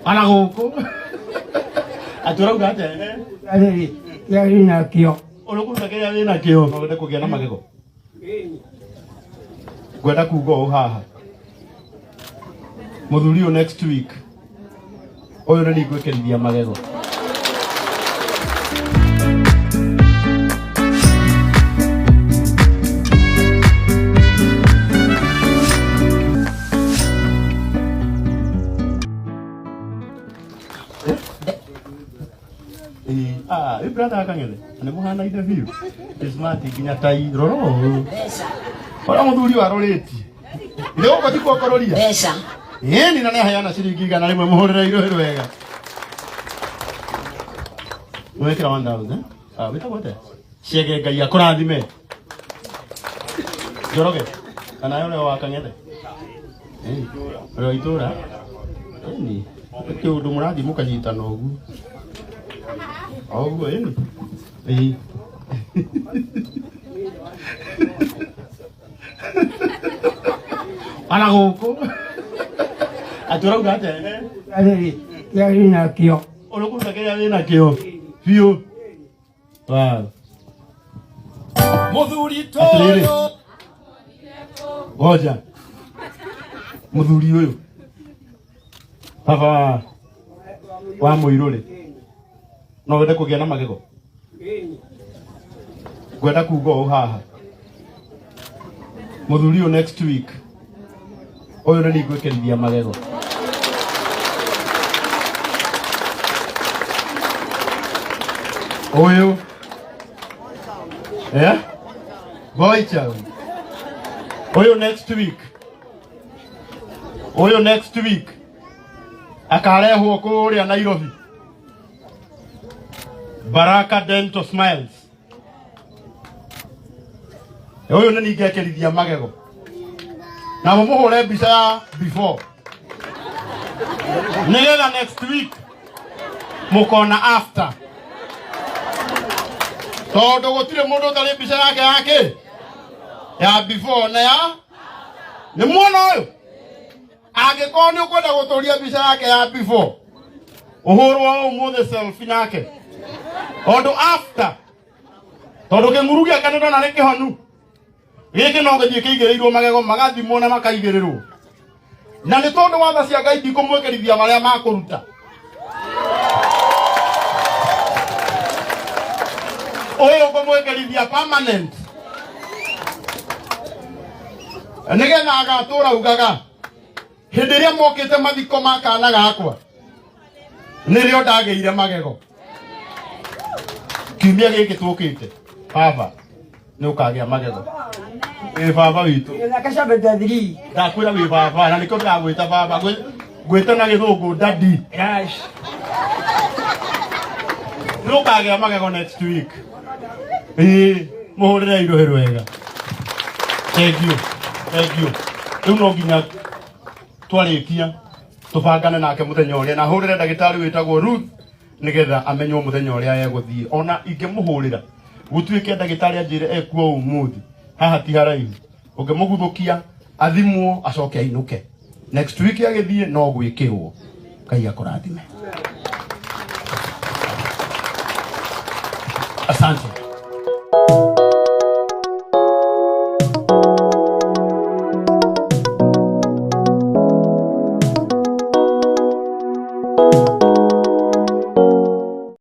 Ona gũkũ atĩ ũrauga atĩa? Arĩrĩ, kĩrĩa nakĩo. Ũrũkũruta kĩrĩa wĩ nakĩo. No wende kũgĩa na magego? Ngwenda kuga ũũ haha, mũthuri ũyũ next week ũyũ nĩ ningwĩkĩrithia magego. Ĩĩ, ah, ĩ brother akang'ethe nĩ mũhanaine biũ. Ĩ smart nginya tai rora ũũ ũrĩa mũthuri warorĩtie ithe gũkũ ti kuokororia Mbeca. Ĩni na nĩaheana ciringi 100 mũhũrĩre irũhĩ rwega. Wekĩra 1000. Ah, wĩtagwo atĩa? Ciege Ngai akũrathime. Njoroge. Kana ũrĩa wa Kang'ethe. Ĩni. Ũrĩa wa itũũra. Ĩni. Nĩ ũndũ mũrathiĩ mũkanyitana ũguo. O ũguo ĩni. Ĩĩ. Ona gũkũ. Atĩ ũrauga atĩa? Arĩrĩ, kĩrĩa nakĩo. Ũrũkũruta kĩrĩa wĩ nakĩo. Biũ. Wow. Muthuri Atĩrĩrĩ. toyo. Ngoja. Mũthuri ũyũ. Baba wa mũirũrĩ. No wende kũgĩa na magego? Ngwenda kuga ũũ haha, mũthuri ũyũ next week ũyũ nĩ ningwĩkĩrithia magego. Ũyũ eh boy child ũyũ next week, ũyũ next week akarehwo kũrĩa Nairobi Baraka Dental Smiles. Ũyũ nĩ ningekĩrithia magego na mũmũhũre mbica ya before nĩgetha next week mũkona after, tondũ gũtirĩ mũndũ ũtarĩ mbica yake yake ya before na ya nĩ muona ũyũ. Angĩkorwo nĩ ũkwenda gũtũria mbica yake ya before, ũhũrwo ũmũthĩ selfie nake tondũ after, tondũ kĩng'uru gĩake nĩ ndona nĩ kĩhonu. Gĩkĩ no gĩthiĩ kĩigĩrĩirwo magego, magathimwo na makaigĩrĩrwo, na nĩ tondũ wa tha cia Ngai ndikũmwĩkĩrithia marĩa makũruta. Ũyũ ngũmwĩkĩrithia permanent nĩgetha agatũra ugaga hĩndĩ ĩrĩa mokĩte mathiko ma kana gakwa nĩrĩo ndagĩire magego. Kiumia gĩkĩ tũkĩte, baba, nĩ ũkagĩa magego. Wĩ baba witũ. Nake 73. Ndakwĩra wĩ baba na nĩkĩo ndĩragwĩta baba. Ngwĩte na gĩthũngũ daddy. Yes. Nĩ ũkagĩa magego next week. Ĩĩ, mũhũrĩre irũhĩ rwega. Thank you, thank you. Rĩu no nginya twarĩkia tũbangane nake mũthenya ũrĩa na hũrĩre ndagĩtarĩ wĩtagwo Ruth nĩgetha amenywo mũthenya ũrĩa egũthiĩ. Ona ingĩmũhũrĩra gũtuĩke ndagĩtarĩ anjĩre ekuo ũmũthĩ, haha ti haraihu, ũngĩmũguthũkia athimwo acoke ainũke next week agĩthiĩ no gwĩkĩrwo. Ngai akũrathime. Asante.